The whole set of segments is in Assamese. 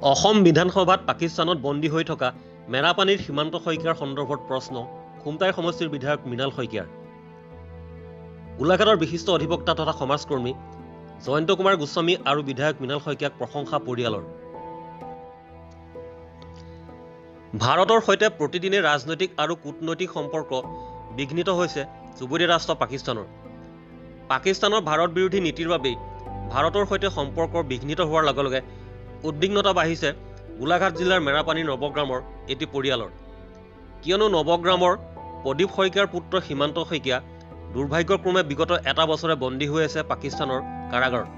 অসম বিধানসভাত পাকিস্তানত বন্দী হৈ থকা মেৰাপানীৰ সীমান্ত শইকীয়াৰ সন্দৰ্ভত প্ৰশ্ন খুমটাই সমষ্টিৰ বিধায়ক মৃণাল শইকীয়াৰ। গোলাঘাটৰ বিশিষ্ট অধিবক্তা তথা সমাজকৰ্মী জয়ন্ত কুমাৰ গোস্বামী আৰু বিধায়ক মৃণাল শইকীয়াক প্ৰশংসা পৰিয়ালৰ। ভাৰতৰ সৈতে প্ৰতিদিনে ৰাজনৈতিক আৰু কূটনৈতিক সম্পৰ্ক বিঘ্নিত হৈছে চুবুৰীয়া ৰাষ্ট্ৰ পাকিস্তানৰ। পাকিস্তানৰ ভাৰত বিৰোধী নীতিৰ বাবেই ভাৰতৰ সৈতে সম্পৰ্ক বিঘ্নিত হোৱাৰ লগে লগে উদ্বিগ্নতা বাঢ়িছে গোলাঘাট জিলাৰ মেৰাপানীৰ নৱগ্ৰামৰ এটি পৰিয়ালৰ। কিয়নো নৱগ্ৰামৰ প্ৰদীপ শইকীয়াৰ পুত্ৰ সীমান্ত শইকীয়া দুৰ্ভাগ্যক্ৰমে বিগত এটা বছৰে বন্দী হৈ আছে পাকিস্তানৰ কাৰাগাৰত।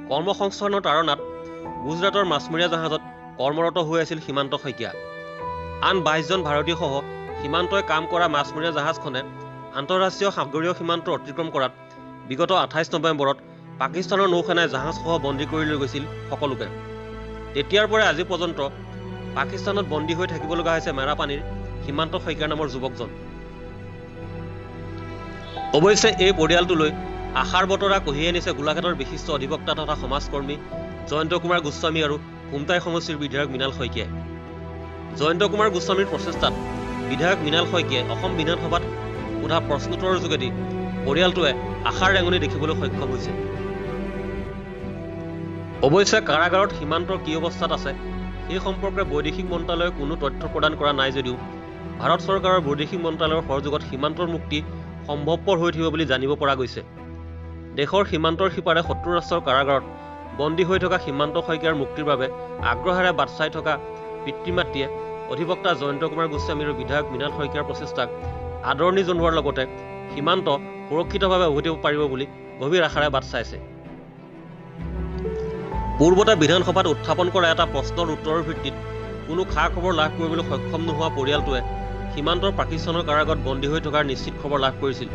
কৰ্মসংস্থানৰ তাৰণাত গুজৰাটৰ মাছমৰীয়া জাহাজত কৰ্মৰত হৈ আছিল সীমান্ত শইকীয়া। আন 22জন ভাৰতীয়সহ সীমান্তই কাম কৰা মাছমৰীয়া জাহাজখনে আন্তঃৰাষ্ট্ৰীয় সাগৰীয় সীমান্ত অতিক্ৰম কৰাত বিগত 28 নৱেম্বৰত পাকিস্তানৰ নৌসেনাই জাহাজসহ বন্দী কৰি লৈ গৈছিল সকলোকে। তেতিয়াৰ পৰা আজি পৰ্যন্ত পাকিস্তানত বন্দী হৈ থাকিব লগা হৈছে মেৰাপানীৰ সীমান্ত শইকীয়া নামৰ যুৱকজন। অৱশ্যে এই পৰিয়ালটোলৈ আশাৰ বতৰা কঢ়িয়াই আনিছে গোলাঘাটৰ বিশিষ্ট অধিবক্তা তথা সমাজকৰ্মী জয়ন্ত কুমাৰ গোস্বামী আৰু খুমটাই সমষ্টিৰ বিধায়ক মৃণাল শইকীয়াই। জয়ন্ত কুমাৰ গোস্বামীৰ প্ৰচেষ্টাত বিধায়ক মৃণাল শইকীয়াই অসম বিধানসভাত সোধা প্ৰশ্নোত্তৰৰ যোগেদি পৰিয়ালটোৱে আশাৰ ৰেঙনি দেখিবলৈ সক্ষম হৈছে। অৱশ্যে কাৰাগাৰত সীমান্তৰ কি অৱস্থাত আছে সেই সম্পৰ্কে বৈদেশিক মন্ত্ৰালয়ে কোনো তথ্য প্ৰদান কৰা নাই যদিও ভাৰত চৰকাৰৰ বৈদেশিক মন্ত্ৰালয়ৰ সহযোগত সীমান্তৰ মুক্তি সম্ভৱপৰ হৈ উঠিব বুলি জানিব পৰা গৈছে। দেশৰ সীমান্তৰ সিপাৰে শত্ৰু ৰাষ্ট্ৰৰ কাৰাগাৰত বন্দী হৈ থকা সীমান্ত শইকীয়াৰ মুক্তিৰ বাবে আগ্ৰহেৰে বাট চাই থকা পিতৃ মাতৃয়ে অধিবক্তা জয়ন্ত কুমাৰ গোস্বামী আৰু বিধায়ক মৃণাল শইকীয়াৰ প্ৰচেষ্টাক আদৰণি জনোৱাৰ লগতে সীমান্ত সুৰক্ষিতভাৱে উভতিব পাৰিব বুলি গভীৰ আশাৰে বাট চাইছে। পূৰ্বতে বিধানসভাত উত্থাপন কৰা এটা প্ৰশ্নৰ উত্তৰৰ ভিত্তিত কোনো খা খবৰ লাভ কৰিবলৈ সক্ষম নোহোৱা পৰিয়ালটোৱে সীমান্তৰ পাকিস্তানৰ কাৰাগাৰত বন্দী হৈ থকাৰ নিশ্চিত খবৰ লাভ কৰিছিল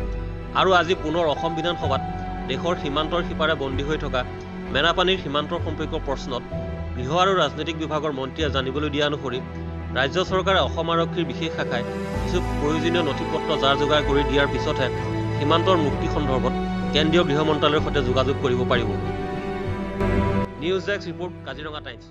আৰু আজি পুনৰ অসম বিধানসভাত দেশৰ সীমান্তৰ সিপাৰে বন্দী হৈ থকা মেৰাপানীৰ সীমান্তৰ সম্পৰ্কীয় প্ৰশ্নত গৃহ আৰু ৰাজনৈতিক বিভাগৰ মন্ত্ৰীয়ে জানিবলৈ দিয়া অনুসৰি ৰাজ্য চৰকাৰে অসম আৰক্ষীৰ বিশেষ শাখাই কিছু প্ৰয়োজনীয় নথি পত্ৰ যাৰ যোগাৰ কৰি দিয়াৰ পিছতহে সীমান্তৰ মুক্তি সন্দৰ্ভত কেন্দ্ৰীয় গৃহ মন্ত্ৰালয়ৰ সৈতে যোগাযোগ কৰিব পাৰিব। News desk report, Kaziranga Times.